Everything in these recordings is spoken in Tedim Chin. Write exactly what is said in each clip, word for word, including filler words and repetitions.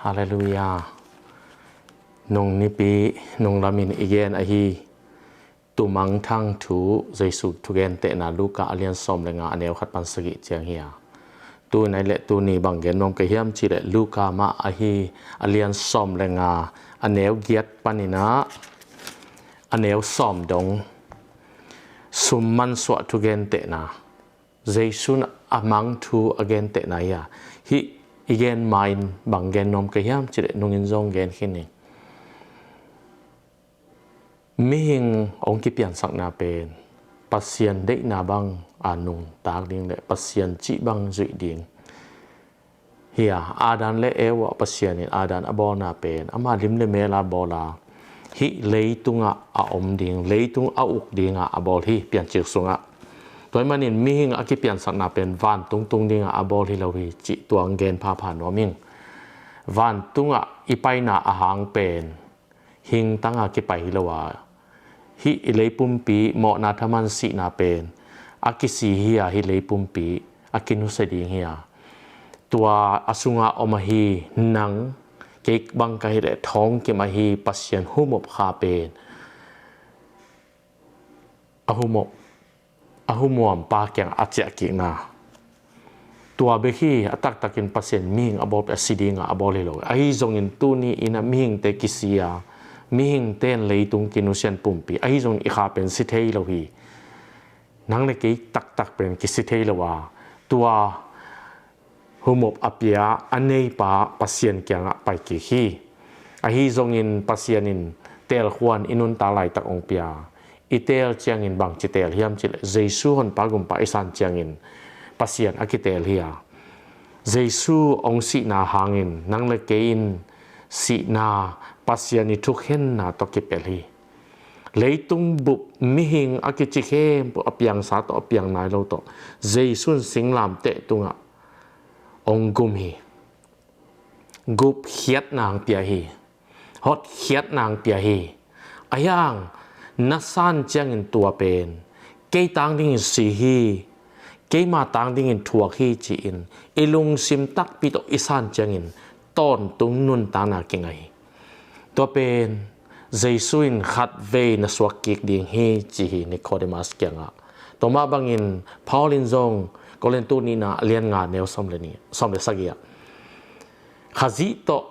Halleluiah. Nung nipi nung lamin i gen ahi tumangthang thu, Jesu thugentehna Luka a lian sawm le nga a neu khat pan sagih ciang hi a. Tuni le tuni bang gen nuam ka hiam cih leh Luka mah ahi a lian sawm le nga a neu giat panin ah a neu sawm dong sum mansuah thugentehna, Jesu'n a mang thu a gentehna hi a. Hih i gen ma-in bang gen nuam ka hiam cih leh nungin zong gen khin ning. Mihing hong kipiansakna pen Pasian deihna bang a nungtak ding le Pasian cih bang zuih ding hi a. Adam le Eva Pasian in Adam a bawlna pen ama lim le mel a bawl a, hih leitungah a om ding, leitung a uk dingah a bawl hi, Piancil sungah. Tua ahih manin mihing a kipiansakna pen vantung tung dingah a bawl hi lo hi cih tua hong gen phapha nuam ing. Vantungah i paina a hang pen hingtang a kipai hi lo a, hih i leipumpi mawhna thaman sihna pen a kisi hi a, hih leipumpi a kinusia ding hi a. Tua a sungah om ahi nang, kei bang ka hih leh thawngkim ahi Pasian humop kha pen a humop, a humuam pa kiang a ciahkikna. Tua bek hi, a taktakin Pasian mihing a bawl pen a si dingah a bawl hi lo. Ahi zongin tuni in a mihingte kisi a, mihingte in leitung kinusian pumpi, ahi zongin i kha pen si thei lo hi. Nang le kei taktak pen kisi thei lo a, tua humop a pia a neipa Pasian kiangah pai kik hi. Ahi zongin Pasian in teelkhuan i nuntak laitak hong pia. I teel ciangin bangci teel hiam cih leh Jesu honpa gumpa i san ciangin Pasian a kiteel hi a. Jesu hong sihna hangin nang le kei in sihna Pasian i thukhenna tawh kipelh hi. Leitung bup mihing a kici khempeuh a piangsa tawh a piang nai lo tawh Jesu in singlamteh tungah hong gum hi. Gupkhiatna hong pia hi. Hotkhiatna hong pia hi. Ahi hang na san ciangin tua pen kei tang dingin si hi, keima tang dingin thuak hi ci-in i lungsim takpi tawh i san ciangin tawntung nuntakna kinga hi. Tua pen Jesu in khatvei na suak kik ding hi ci hi Nicodemus kiangah. Tua mah bangin Paul in zong Korintu nihna a lian nga neu sawm le nih, sawm le sagih ah, Khazih tawh,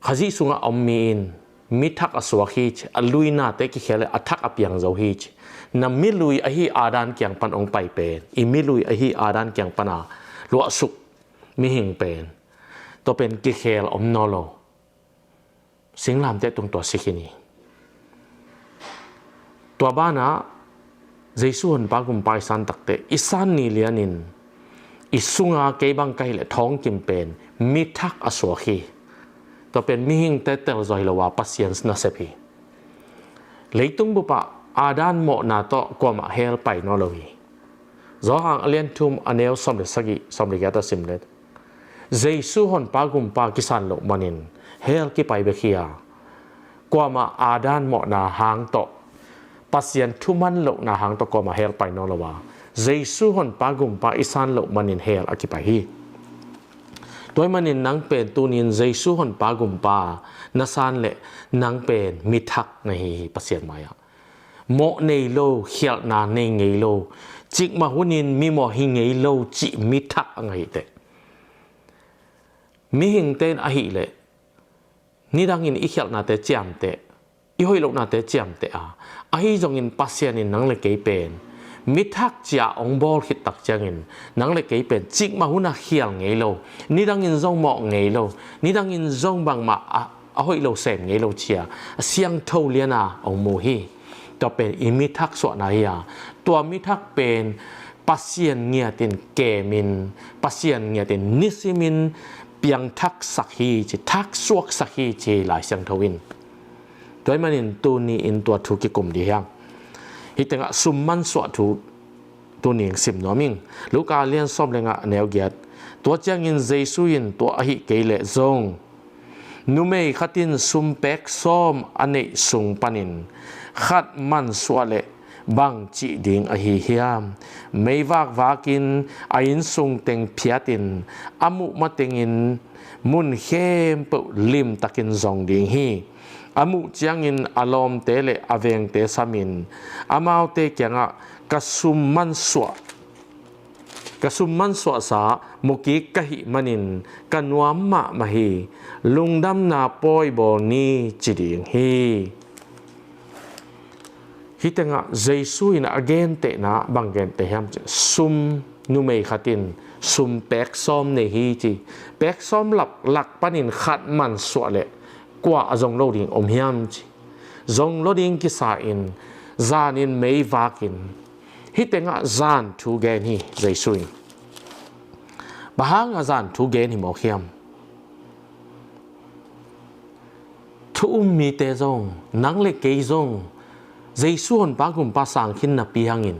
Khazih sungah a om mi in mi thak a suak hi ci, a luinate kikhel le a thak a piang zo hi ci. Na milui ahi Adam kiang pan hong pai pen, i milui ahi Adam kiang pana luahsuk mihing pen, tua pen kikhel om nawn lo. Singlamteh tung tua si khin hi. Tua banah Jesu honpa gumpa i san takteh i san ni lianin i sunga kei bang ka hih leh thawngkim pen mi thak a suak hi. Tua pen mihingte telzaw hi lo a Pasian nasep hi. Leitung bupah Adam mawhna tawh kuamah hell pai nawn lo hi. Johan a lian thum a neu sawm le sagih, sawm le giat a sim le Jesu honpa gumpa kisan loh manin hell kipai bek hi a, kuamah Adam mawhna hang tawh, Pasian thuman lohna hang tawh kuamah hell pai nawn lo a, Jesu honpa gumpa i san loh manin hell a kipai hi. Tua ahih manin nang pen tunin Jesu honpa gumpa na san leh nang pen mi thak na hi hi Pasian mai-ah. Mawh nei lo, khialhna nei ngei lo, cikmah hunin mimawh hi ngei lo cih mi thak a ngah hi teh. Mihingte in ahih leh nidangin i khialhnate ciamteh, i hoih lohnate ciamteh a, ahi zongin Pasian in nang le kei pen mi thak ci-a hong bawl khit tak ciangin nang le kei pen cikmah hun a khial ngei lo, nidangin zong mawh ngei lo, nidangin zong bangmah a, a hoih lo sem ngei lo ci-a a siangtho liana hong mu hi. Tua pen i mi thak suahna hi a, tua mi thak pen Pasian ngiatin kemin, Pasian ngiatin nisimin piangthaksak hi ci, thaksuaksak hi ci Lai Siangtho in. Tua ahih manin tuni in tua thu kikum dih hiang. Hih tengah sum mansuah thu tuni in sim nuam ing. Luka lian sawm le nga a neu giat. Tua ciangin Jesu in tua ahih kei leh zong numei khat in sumpek sawm a neih sung panin khat mansuah leh Bang cih ding ahi hiam? Meivak vakin a innsung teng phiatin a muh matengin mun khempeuh limtakin zong ding hi. A muh ciangin a lawmte le a vengte samin amaute kiangah ka sum mansuah ka sum mansuahsa mukik ka hih manin ka nuam mahmah hi. Lungdamna pawi bawl ni ci ding hi. Hih tengah Jesu in a gentehna bang genteh hiam cih, sum, numei khat in sum pek sawm nei hi ci. Pek sawm lak, lak panin khat mansuah leh kua a zong lo ding om hiam ci. Zong lo ding kisa in zanin meivakin hih tengah zan thu gen hi Jesu in. Bang hanga zan thu gen hi mawk hiam? Thu um mite zong, nang le kei zong, Jesu Honpa Gumpa sang khin napi hangin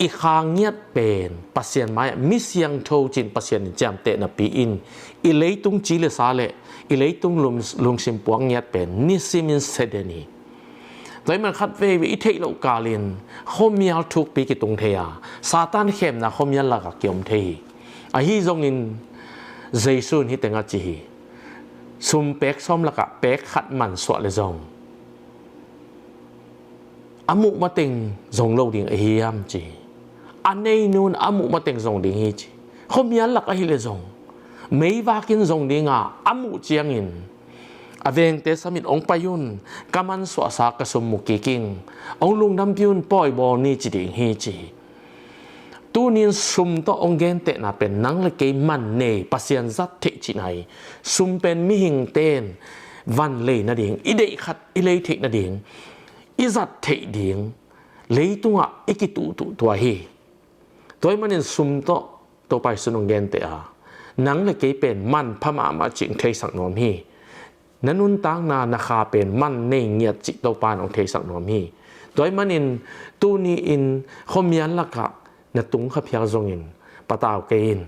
i kha ngiat pen Pasian mai-ah mi siangtho cin Pasian in ciamteh napi in i leitung ci le sa le i leitung lum-, lungsim puak ngiat pen nisimin seden hi. Tua ahih man khat veivei i theih loh kalin khuamial thukpi kitung thei a, Satan khemna khuamial lakah kiom thei hi. Ahi zongin Jesu in hih tengah ci hi. Sum pek sawm lakah pek khat mansuah le zong a muh mateng zong lo ding ahi hiam ci. A neinu in a muh mateng zong ding hi ci. Khuamial lak ahih le zong meivakin zong dinga a muh ciangin a vengte samin hong pai un, ka mansuahsa ka sum mukik ing, hong lungdampih un, pawi bawl ni ci ding hi ci hi. Tunin sum tawh hong gentehna pen nang le kei man nei, Pasian zat theih cihna hi. Sum pen mihingte in van lei nading, i deih khat i lei theih nading, i zat theih ding leitungah i kituhtuh tua hi. Tua ahih manin sum tawh Topa Jesu in hong genteh a, nang le kei pen manpha mahmah cih hong theisak nuam hi. Na nuntakna, na kha pen man nei ngiat cih Topa in hong theisak nuam hi. Tua ahih manin tuni-in khuamial lakah na tung kha phial zongin patau kei in.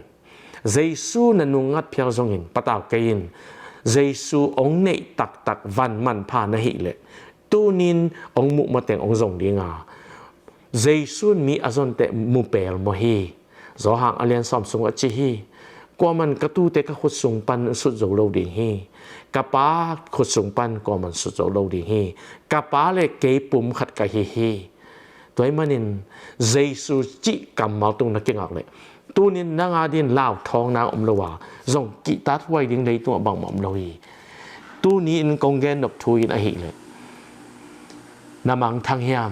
Jesu na nungngat phial zongin patau kei in. Jesu hong neih taktak van manpha na hih leh tunin hong muh mateng hong zong dinga, Jesu in mi a zon teh mu pelmawh hi. Johan a lian sawm sungah ci hi. Kuaman ka tute ka khut sung pan sut zo lo ding hi. Ka Pa khut sung pan kuaman sut zo lo ding hi. Ka Pa le kei pum khat ka hi hi. Tua ahih manin Jesu cih kammal tung na kingak leh tunin nang a dingin lauthawng nang om lo a, zong kihtathuai ding leitungah bangmah om lo hi. Tuni-in kong gen nop thu in ahih leh na mangthang hiam?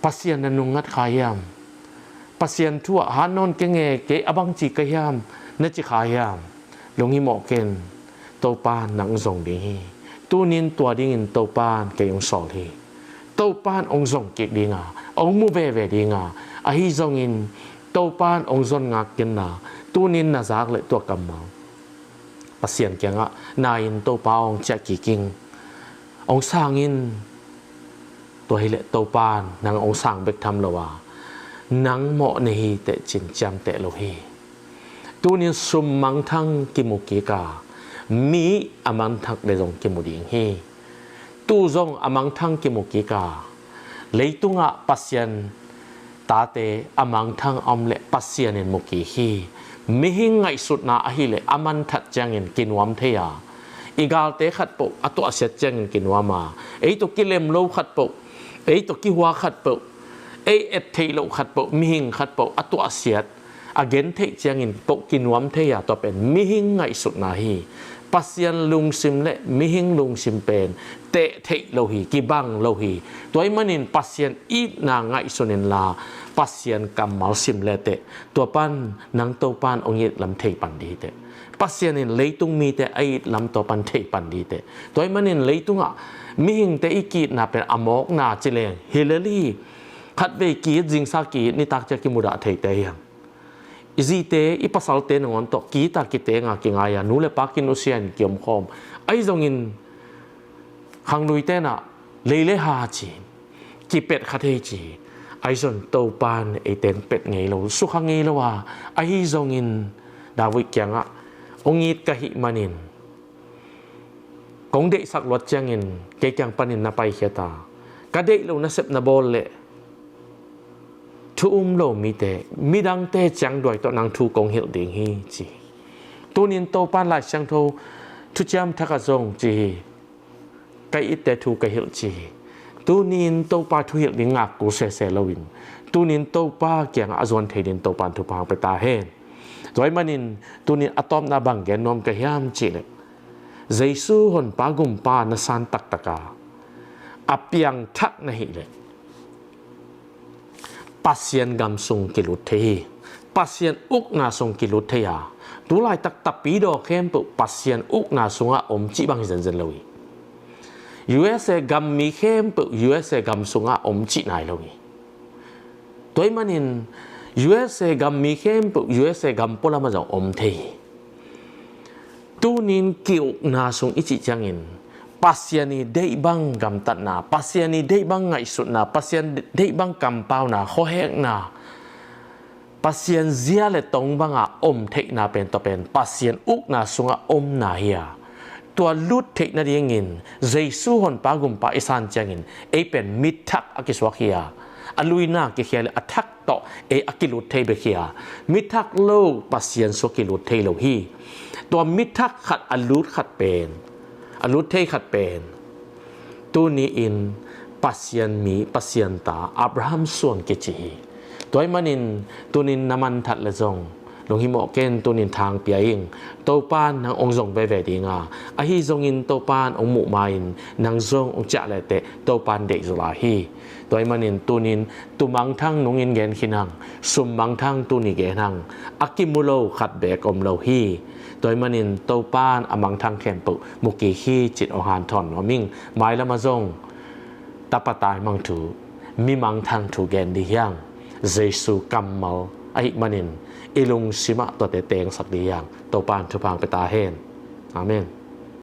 Pasian na nungngat kha hiam? Pasian thu ah, "Han nawn keng e, kei a bangci ka hiam?" na ci kha hiam? Lunghimawh ken, Topa nang zong ding hi. Tunin tua dingin Topa in kei hong sawl hi. Topa in hong zong kik dinga, hong mu veve dinga, ahi zongin Topa in hong zon ngak kenla, tunin na zak leh tua kammal Pasian kiangah na-in, "Topa, hong ciah kik ing, hong sang in. Tua hileh Topa in nang hong sang bek tham lo a, nang mawh nei hi," teh ci-in ciamteh lo hi. Tunin sum mangthang kimu kik a, mi a mangthang le zong kimu ding hi. Tuu zong a mangthang kimu kik a, leitungah Pasian tate a mangthang a om leh Pasian in mu kik hi. Mihing ngaihsutna ahih leh a man that ciangin kinuam thei a, i galte khatpeuh a tuahsiat ciangin kinuam a, ei tawh kilem lo khatpeuh, ei tawh kihua khatpeuh, ei et theih loh khatpeuh, mihing khatpeuh a tuahsiat, a gen theih ciangin peuh kinuam thei a, tua pen mihing ngaihsutna hi. Pasian lungsim le mihing lungsim pen teh theih lo hi, kibang lo hi. Tua ahih manin Pasian itna ngaihsun inla, Pasian kammal sim leteh, tua pan nang Topa in hong it lam thei pan ding hi teh. Pasian in leitung mite a it lam tua pan thei pan ding hi teh. Tua ahih manin leitungah mihingte i ki-itna pen a mawkna ci leng hi lel hi. Khatvei ki-it zingsa, ki-it nitak ciang kimudah theite hi hang. I zite, i pasalte nangawn tawh ki-it a, kitenga, kingai a, nu le pa kinusia in kiomkhawm. Ahi zongin khangluite in ah lei le ha ci, kipet kha thei ci. Ahi zong Topa in eite hong pet ngei lo, sukha ngei lo a, ahi zongin David kiangah, "Hong it ka hih manin, kong deihsak luat ciangin kei kiang panin na paikhiat a, ka deih lo nasep na bawl leh thu um lo mite, midangte ciang duai tawh nang thu kong hilh ding hi ci. Tunin Topan Lai Siangtho thuciam thakah zong ci hi. Ka itte thu ka hilh ci hi. Tunin Topa thu hilh ding ngak kul sese loin, tunin Topa kiangah a zuan thei dingin Topan thupha hong pia ta hen. Tua ahih manin tunin a tawpna bang gen nuam ka hiam cihleh, Jesu honpa gumpa na san taktaka a piangthak na hihleh Pasian gam sung kilut thei hi. Pasian ukna sung kilut thei a, tulaitak tapidaw khempeuh Pasian ukna sungah om cih bang hi zenzen lo hi. U S A gam mi khempeuh U S A gam sungah om cih nai lo hi. Tua ahih manin U S A gam mi khempeuh U S A gam pualamah zong om thei hi. Tunin ki-ukna sung i cih ciangin Pasian i deih bang gamtatna, Pasian i deih bang ngaihsutna, Pasian deih bang kampauna, khuahekna, Pasian zia le tong banga om theihna pen tawh pen Pasian ukna sungah omna hi a, tua lut theih nadingin Jesu honpa gumpa i san ciangin ei pen mithak a kisuak hi a, a luina kikhia le a thak tawh ei a kilut thei bek hi a, mithak lo Pasian sungah kilut thei lo hi. Tua mithak khat a lut khat pen, a lut thei khat pen tuni-in Pasian mi, Pasian ta Abraham suan kici hi. Tua ahih manin tunin na manthat le zong lunghimawh ken, tunin thang pia ing. Topan nang hong zong veve ding a, ahi zongin Topan hong muh ma-in nang zong hong ciah lehteh Topan deih zaw lai hi. Tua ahih manin tunin tu mangthang nungin gen khin hang, sum mangthang tuni gen hang, a kimu lo khat beek om lo hi. Tua ahih manin Topan a mangthang khempeuh mu kik hi ci-in hong hanthawn nuam ing. Mailamah zong tapa taimang thu, mi mangthang thu gen ding hi hang. Jesu kammal ahih manin i lungsimah tuate tengsak ding hi hang. Topan thupha hong pia ta hen. Amen.